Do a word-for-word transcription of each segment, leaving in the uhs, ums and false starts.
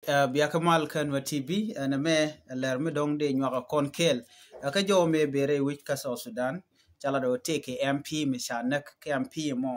Ɛ, bia kä mal kä Nuer T V, ɛn ɛmɛ ɛ lɛr mi dɔ̱ŋ dee nyuak ɛ kɔn kɛɛl. Ɛ, kä jɔw mëë bëë rɛy wec kä South Sudan, ca lat ɛ wä tëë kɛ M P mi ca näk, kɛ M P mɔ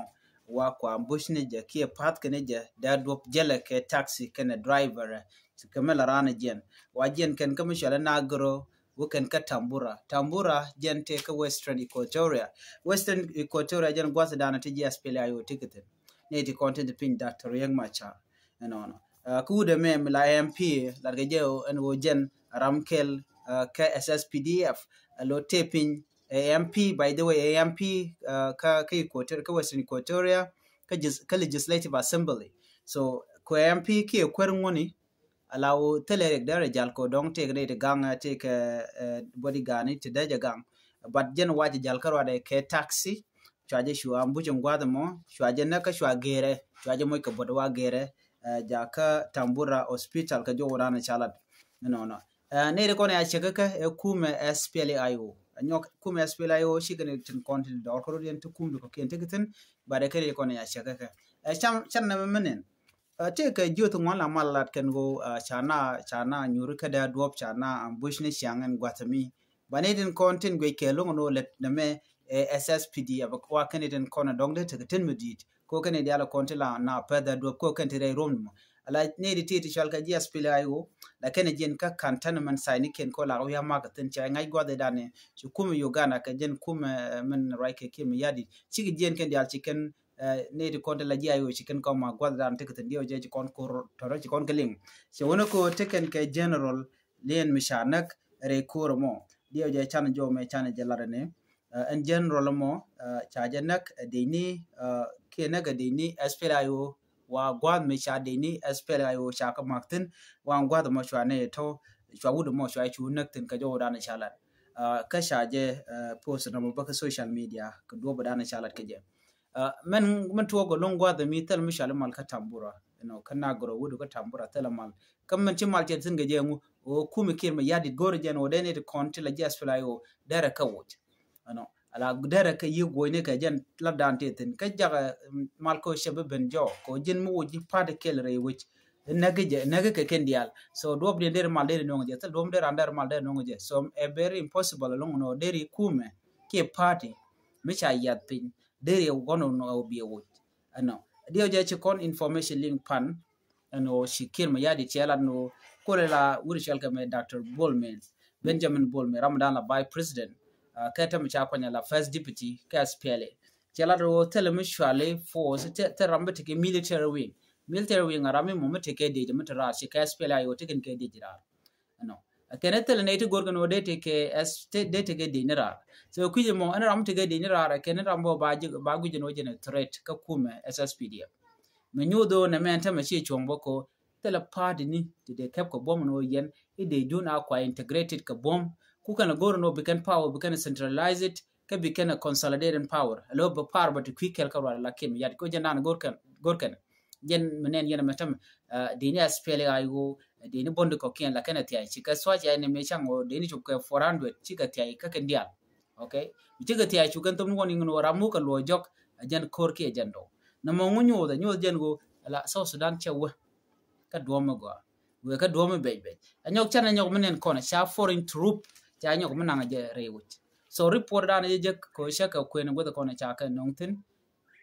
wa kua ambush ni jɛ kiɛ path kɛ ni jɛ, dee duɔp jälɛ kɛ taxi kɛnɛ driver, ɛ, kɛ mi la raan ɛ jiɛn. Wa jiɛn kɛn kä mi cual ɛ Nagero, wä kɛn kä Tambura. Tambura jɛn tëë kä Western Equatoria. Western Equatoria jɛn gua̱th dan ti ji̱ S P L A I O ti kɛ thi̱n. Ni ti kɔn ti piny Doctor Riek Machar. Ɛnɔnɔ. Ɛ, kä wut ɛmɛ mi la M P, lat kɛ jɛ ɛn ɣöö jɛn ram kɛl, ɛ, kä S S P D F. Ɛ, lo tëë piny, ɛ, M P, by the way, ɛ, M P, ɛ, kä, kä Equatoria, kä Western Equatoria, kä jis-, kä Legislative Assembly. So, kɛ M P kiɛ kuer ŋuni, ala wä thilɛ Riek Dee rɛ jal kɛ dɔ̱ŋ tëëkɛ dee ti gaŋ, ɛ, tëëkɛ, ɛ, bodyguard ni ti dee jɛ gaŋ. But jɛn wacɛ jal kä ruadɛ kɛ taxi, cua jɛ cua ambush in gua̱th mɔ, cua jɛ näk kä cua gɛrɛ, cua jɛ moc kɛ bot wa gɛrɛ, ɛ, ja kä Tambura Hospital kä jɔw dan ca lat. Nɔnɔ. Ɛ, ni ri kɔn ya cɛ kä kä, ɛ, kumɛ S P L A I O. Ɛ, nyɔk kumɛ S P L A I O cikɛ ni tin kɔn tin dɔr kɛ rot yɛn ti kum di kɔ kiɛn ti kɛ thi̱n, but ɛ kɛ ni kɔn ya cɛ kä kä. Ɛ, cam, can nɛ mɛ mɛ nin. Ɛ, tëëkɛ jiöth ŋuan la mal lat kɛn ɣöö, ɛ, ca na, ca na nyuri kä dee duɔp ca na ambush ni ciaŋ ɛn gua̱th mi. Ba ni tin kɔn tin guic kɛ loŋ ni wä lät nɛ mɛ, ɛ, S S P D F, wa kɛn tin kɔn dɔŋ dee tekɛ tin mi di̱i̱t. Ko kɛn dial kɔn ti la na pɛth dee duɔp ko kɛn ti rɛy ruɔm ni mɔ. Ala ni ti ti ti cual kɛ ji̱ S P L A I O, la kɛn jiɛn kä cantonment sign ni kɛn ko la wi̱i̱ a mak thi̱n cɛ ŋa̱c gua̱th dan ni. Ci kumɛ Uganda kɛ jɛn kumɛ, ɛ, min ruac kɛ kiɛ mi yadi. Cikɛ jiɛn kɛn dial ci kɛn ɛ, ni ti kɔn ti la ji̱ I O ci kɛn kɔn ma gua̱th dan ti kɛ thi̱n diɛw jɛ ci kɔn kor tɔrɔ ci kɔn kɛ liŋ. Cɛ wänä ko ti kɛn kɛ general liɛn mi ca näk rɛy kor mɔ. Diɛw jɛ can jɔw mɛ can jɛ lat ni. Ɛ, ɛn general mɔ, ɛ, ca jɛ näk, ɛ, dee ni, ɛ, kiɛ näk, ɛ, dee ni S P L A I O wa gua̱th mi ca dee ni S P L A I O ca kɛ mak thi̱n wa gua̱th mɔ cua ni tɔ cua wut mɔ cua cu näk thi̱n kɛ jɔw dan ca lat. Ɛ, kä ca jɛ, ɛ, post nɔmɔ bä kä social media kɛ duɔp dan ca lat kɛ jɛ. Ɛ, mɛn, mɛn tuɔk gɔ loŋ gua̱th mi thil mi cɔal i̱ mal kä Tambura. You know, kä Nagero wut kä Tambura thil mal. Kä mɛn ci mal cɛ thi̱n kɛ jɛ ŋu, o kumi Kiir Mayardit go̱r jɛn o dee ni ti kɔn ti la ji̱ S P L A I O derɛ kä wuc. You know, ala derɛ kä yi guɔ̱c ni kɛ jɛn la dan ti thi̱n. Kä jakɛ, mm, mal ko cɛ bi ben jɔ, ko ji̱n mi wuc ji̱ party kɛl rɛy wuc. Näk jɛ, näk kɛ kɛn dial. So duɔp diɛn derɛ mal derɛ no̱ŋ jɛ, thil duɔp derɛ an derɛ mal derɛ no̱ŋ jɛ. So ɛ very impossible loŋ nɔ derɛ kumɛ kiɛ party mi ca yath piny. Deri ɛ gɔn ɔ nɔ ɔ biɛ wuc. Ɛnɔ. Diɛ ɔ jɛ ci kɔn information liŋ pan. Ɛnɔ ci Kiir Mayardit cɛ lat nɔ. Kole la wuri cɔl kɛ mɛ Doctor Bol Mel. Benjamin Bol Mel, ram dan la vice president. Ɛ, kɛ tɛm ca kɔnyɛ la first deputy kɛ S P L A. Cɛ lat ɔ thilɛ mi cuali force, thilɛ ram bi ti kɛ military wing. Military wing a ram mi mɔ mi ti kɛ dee mi ti raar ci kɛ S P L A I O ti kɛn kɛ dee raar. Ɛnɔ. Kɛn ɛ thilɛ nɛy ti go̱rkɛ ni wä dee ti kɛ S, dee ti kɛ dee ni raar. So kui̱c ɛmɔ ɛn ram ti kɛ dee ni raar kɛn ram bɔ ba guic ni wä jɛn ɛ threat kä kumɛ S S P D F. Mɛ nyuuth ɣöö nɛ mɛn tämɛ ci cuɔ̱ŋ bä ko thilɛ party ni ti dee kɛp kɛ buɔ̱m ni wä yɛn i̱ dee dun a kua integrated kɛ buɔ̱m. Ku kɛn ɛ go̱r ni wä bi kɛn power bi kɛn centralized kä bi kɛn consolidated power. Alo bɛ power bɛ ti kui̱ kɛl kä rual la Kiir Mayardit ko jɛn dan go̱r kɛn, go̱r kɛn. Jɛn mi nɛn yɛn mɛ tɛm, ɛ, dini S P L A I O, dini bondi kɔkiɛn la kɛn a thiay ci kɛ suac ya ni mi caŋ o dini cop kɛ four hundred ci kɛ thiay kä kɛn dial. Okay? Ci kɛ thiay cu kɛn thom ni wɔn iŋ ni wä ram mu kɛ luɔ jɔk, ɛ jɛn ko̱r kiɛ jɛn dɔw. Nɛ mɔ ŋu nyuuth, nyuuth jɛn ko, la South Sudan cɛ wä. Kä duɔm mi gɔaa. Wee kä duɔm mi bec bec. A nyɔk can a nyɔk mi nɛn kɔn, ca foreign troop, ca nyɔk mi naŋ a jɛ rɛy wic. So report dan a jɛ jek ko cɛ kɛ kuɛn gueth kɔn ca kɛ noŋ thin.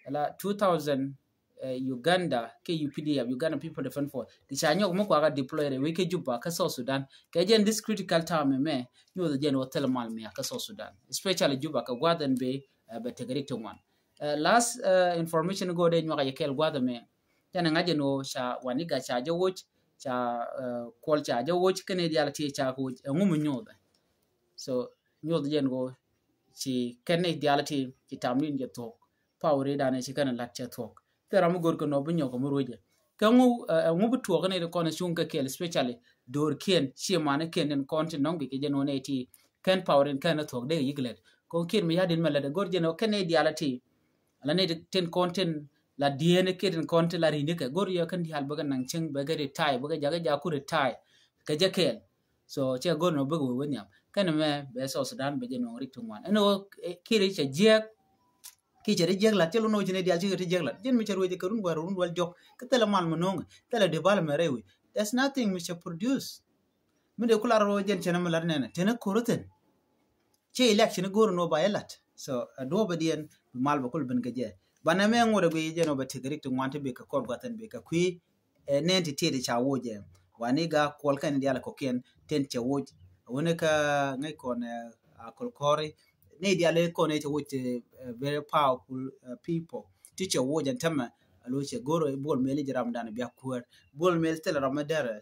La two thousand, eh, Uganda, kɛ U P D F, Uganda People Defense Force. Ti ca nyɔk mi kuakä deploy rɛy wic kɛ Juba, kä South Sudan. Kɛ jɛn this critical time mɛ, nyuɔth jɛn wä thil mal mia kä South Sudan. Especially Juba, kɛ guath ɛn bɛ, eh, bɛ tek rik ti ŋuan. Eh, last, eh, information go dee nyuak a yɛ kɛl guath mɛ. Canɛ ŋa̱c ɛn ɣöö ca waniga ca jɛ woc, ca, eh, kuɔl ca jɛ woc, kɛn i̱ dial ti ca kɛ woc, ɛŋu mi nyothɛ. So, nyoth jɛ ɛn ɣöö ci kɛn i̱ dial ti ci tam ni jɛ thuɔ̱k. Power i̱ danɛ ci kɛn i̱ lat cɛ thuɔ̱k. Thil ram mi go̱r kɛ nɔ bi nyɔk kɛ mi ruecɛ. Kɛ ŋu, eh, ɛŋu bi tuɔk kɛn i̱ kɔn i̱ cuŋ kɛ kɛɛl, especially do̱r kiɛn, ci man i̱ kiɛn in kɔn ti nɔŋ bi kɛ jɛ nɔ nɛ ti kɛn power in kɛn i̱ thuɔ̱k dee yik lɛt. Kɔn kiɛn mi ya̱ din mɛ lɛt, go̱r jɛ nɔ kɛn i̱ dial ti. Ala ni tin kɔn tin la dieen kiɛ tin kɔn tin la ri̱ni kɛ go̱r yɛ kɛn diaal bä kɛ naŋ cieŋ bä kɛ retire bä kɛ jakä jaku retire kɛ jɛ kɛɛl. So cɛ go̱r nɔ bä kɛ wee wee nhiam kɛn mɛ bɛ South Sudan bɛ jɛ nɔŋ rik ti ŋuan ɛn ɣöö kiɛ ri cɛ jiɛk. Kiɛ cɛ ri jiɛk lat cɛ lun ɣöö ci ni diaal cikɛ ti jiɛk lat ji̱n mi cɛ ruec kɛ run gua̱r run dual jɔk kɛ thilɛ mal mi no̱o̱ŋ thilɛ development rɛy wi̱c. There's nothing mi cɛ produce. Mi dee ku lar rɔ jɛn cɛn mi lar nɛnɛ tɛn ko̱r thin. Cɛ election go̱r ni wä ba yɛ lat. So a duɔbɛ diɛn bi mal bɛ kul bin kɛ jɛ. Banɛ mɛ ŋot ɛ guiy jɛn wä bɛ tik rik ti ŋuan ti bi kɛ kɔr guath ɛn bi kɛ kui̱. Nɛn ti tiet ca woc ɛ wani ga kuɔl kɛn dial kɔkiɛn tɛn cɛ woc. Wani ka ŋäc kɔn a kɔl kɔri ni dial kɔn cɛ woc ti very powerful people ti cɛ woc ɛn tämɛ. Alo cɛ goro Bol Mel jiram dan bia kuɛr Bol Mel thil ram mɛ dɛrɛ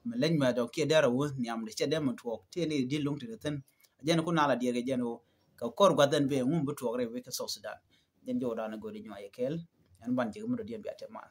mɛ leny mɛ dɔk kiɛ dɛrɛ wä niam de cɛ dɛmɛ tuɔk ti ni di luŋ ti thin. Jɛn ku nala diɛk jɛn wä ka kɔr guath ɛn bɛ ŋum bi tuɔk rɛ wä kɛ South Sudan. Jɛn jɔw dan gori nyuay kɛl ɛn ban jɛ mɛ dɔ diɛn bia tɛ mal.